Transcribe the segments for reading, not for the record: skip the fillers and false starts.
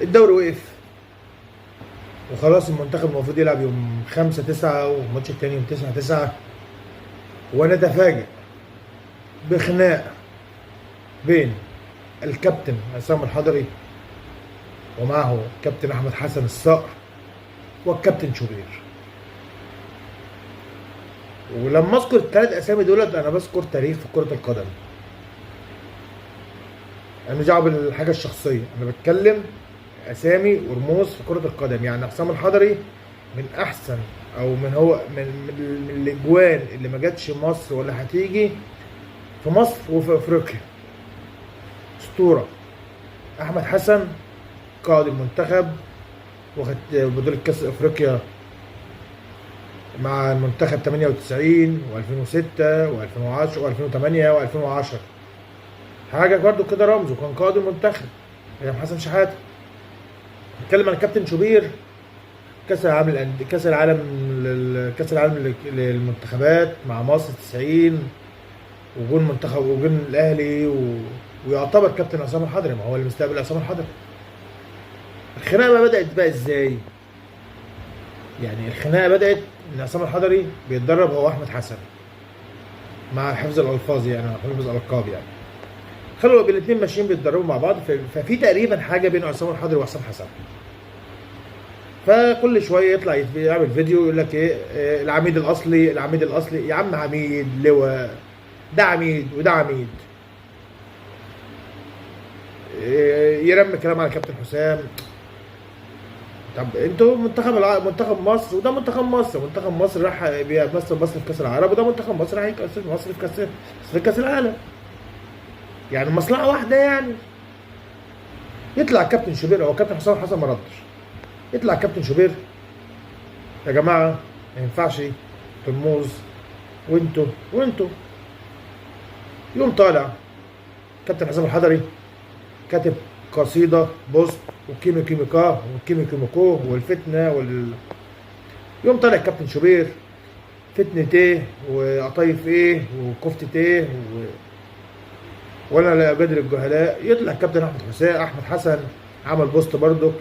الدوري وقف وخلاص، المنتخب المفروض يلعب يوم 5/9 والماتش التاني يوم 9/9، ونتفاجئ بخناقة بين الكابتن عصام الحضري ومعه كابتن احمد حسن الصقر والكابتن شوبير. ولما اذكر الثلاث اسامي دولت انا بذكر تاريخ في كرة القدم. انا مش دعوه بالحاجة الشخصية، انا بتكلم اسامي ورموز في كرة القدم. يعني عصام الحضري من احسن او من هو من الاجوان اللي ما جاتش مصر ولا هتيجي في مصر وفي افريقيا، اسطورة. احمد حسن قائد المنتخب، واخد بطولة كاس افريقيا مع المنتخب 98 و2006 و2010 و2008 و2010، حاجة برضو كده رمز، وكان قائد المنتخب ايام حسن شحاته. نتكلم عن كابتن شوبير، كاس العالم كاس العالم للمنتخبات مع مصر 90، وجون منتخب وجون الاهلي ويعتبر كابتن عصام الحضري، ما هو اللي مستقبل عصام الحضري. الخناقة بقى بدات بقى ازاي؟ يعني الخناقة بدات ان عصام الحضري بيتدرب هو احمد حسن، مع حفظ الالفاظ يعني، مع حفظ الالقاب يعني. خلوا الاثنين ماشيين بيتدربوا مع بعض، ففي تقريبا حاجة بين عصام الحضري وحسام حسن. فكل شوية يطلع يعمل فيديو يقول لك ايه، العميد الاصلي، العميد الاصلي. يا عم عميد لواء، ده عميد وده عميد. يرمي كلام على كابتن حسام. طب انتوا منتخب مصر وده منتخب مصر، منتخب مصر راح بيمثل مصر في كاس العرب، وده منتخب مصر راح يمثل مصر في كاس العالم، يعني مصلحة واحدة. يعني يطلع كابتن شوبير، هو كابتن حسام حسن ما ردش، يطلع كابتن شوبير يا جماعة ما ينفعش ترموز وانتوا. يوم طالع كابتن حسام الحضري كاتب قصيدة post وكيمي كيمي كا وكيمي كيمي كو والفتنة يوم طالع كابتن شوبير فتنة ايه وقطايف ايه وكفتة ايه وانا لا اجادل الجهلاء. يطلع كابتن احمد حسام احمد حسن عمل post برضه،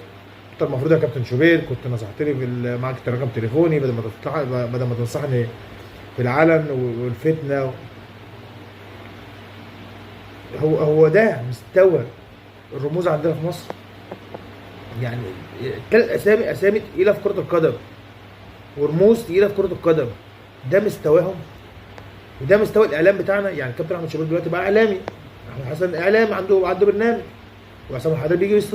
انت المفروض يا كابتن شوبير كنت نصحتني معاك رقم تليفوني بدل ما تنصحني في العلن والفتنة. هو ده مستوى الرموز عندنا في مصر؟ يعني ثلاث اسامي، اسامي تقيلة في كره القدم ورموز تقيلة في كره القدم، ده مستواهم وده مستوى الاعلام بتاعنا. يعني كابتن احمد شوبير دلوقتي بقى اعلامي، احمد حسن اعلام عنده برنامج، وعصام الحضري بيجي.